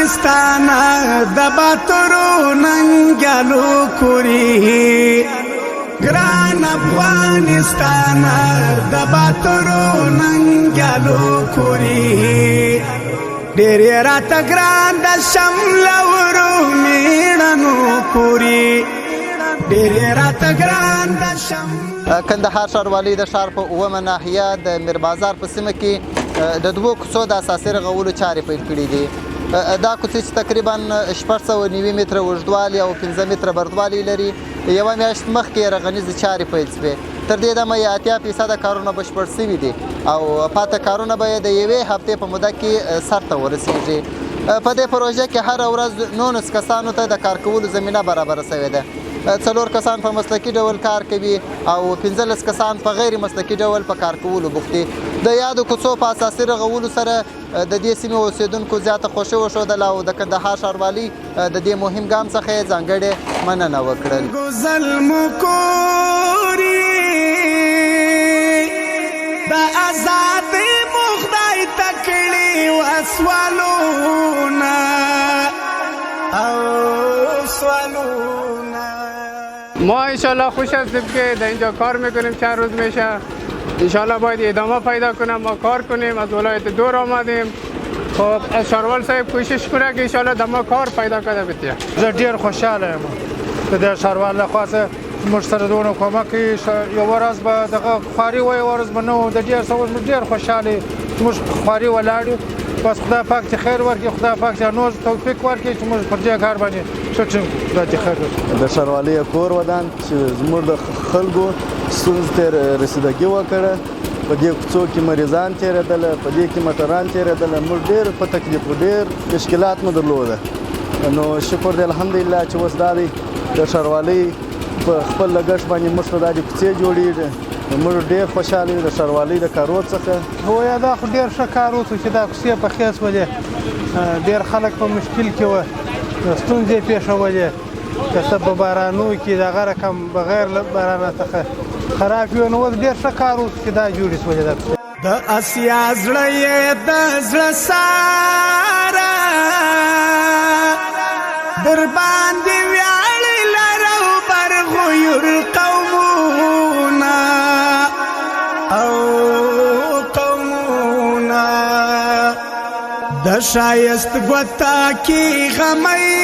افغانستان د باتورو ننګیالو کوري، ګران افغانستان د باتورو ننګیالو کوري. ډېر یې راته ګران د شمله ورو مېړنو کوري، ډېر یې راته ګران د شم. کندهار ښاروالۍ د ښار په اوومه ناحیه د میربازار په سیمه کې د دوو کوڅو د اساسي رغولو چارې پیل کړې دي. دا کوڅې چې تقریبا 690 متره اوږدوالی او 5 متره بردوالی لري، یوه میاشت مخکې رغنیزې چارې پیل شوې. تر دې دمه یې 80% کارونه بشپړ شوي دي او پاته کارونه به یې د یوې هفتې په موده کې سرته ورسیږي. په دې پروژه کې هره ورځ 19 کسانو ته د کار کولو زمینه برابره شوې ده. 4 کسان په مسلکي ډول کار کوي او 15 کسان په غیر مسلکي ډول په کار کولو بوخت دي. د یادو کوڅو په اساسي رغولو سره د دې سیمې اوسېدونکو زیاته خوښي وښودله او د کندهار ښاروالۍ د دې مهم ګام څخه یې ځانګړې مننه وکړل. زلمو کوري د ازادۍ مو خدای ته کړي وه سوالونه او سوالونه. ما انشالله خوش هستیم که در اینجا کار میکنیم، چند روز میشه انشالله باید ادامه پیدا کنم، ما کار کنیم. از ولایت دور آمدیم، خب از شاروال صاحب کوشش کنه که انشالله در ما کار پیدا کرده بتیه. زه ډیر خوشحاله یم د دې ښاروال لخوا څخه موږ سره دونه کومک کوي. یوه ورځ به دغه خواري وه، یوه ورځ به نه وو. د ډېر څه اوس موږ ډېر خوشحاله یو چې موږ خواري ولاړ یو. بس خدای پاک چې خیر ورکړي، خدای پاک چې نور توفیق ورکړي چې موږ پر دې کار باندې ښه ټینګ کړو. خدای دې خیر ورکړي. د ښاروالۍ کور ودان چې زموږ د خلکو ستونزو ته رسیدګي وکړه. په دې کوڅو کې مریضان تېرېدله، په دې کې موټران تېرېدله، موږ ډېر په تکلیف وو، ډېر مشکلات مو درلوده. نو شکر دی الحمدلله چې اوس دا دی د ښاروالۍ په خپل لګښت باندې موږ ته دا دې کوڅې جوړېږي. نو موږ ډېر خوشحاله یو د ښاروالۍ د کارو څخه. هو یا دا خو ډېر ښه کار وشو چې دا کوڅې پخې شولې. ډېر خلک په مشکل کې وه، ستونزې پېښولې، که څه په بارانو کې دغه رقم بغیر له بارانه څخه خراب وي. نو اوس ډېر ښه کار وشو چې دا جوړې شولې دا کوڅې. د اسیا زړه یې د زړه ساره در باندې ویاړي لره او بر غیور قومونه او قومونه. د ښایست ګوته کې غمی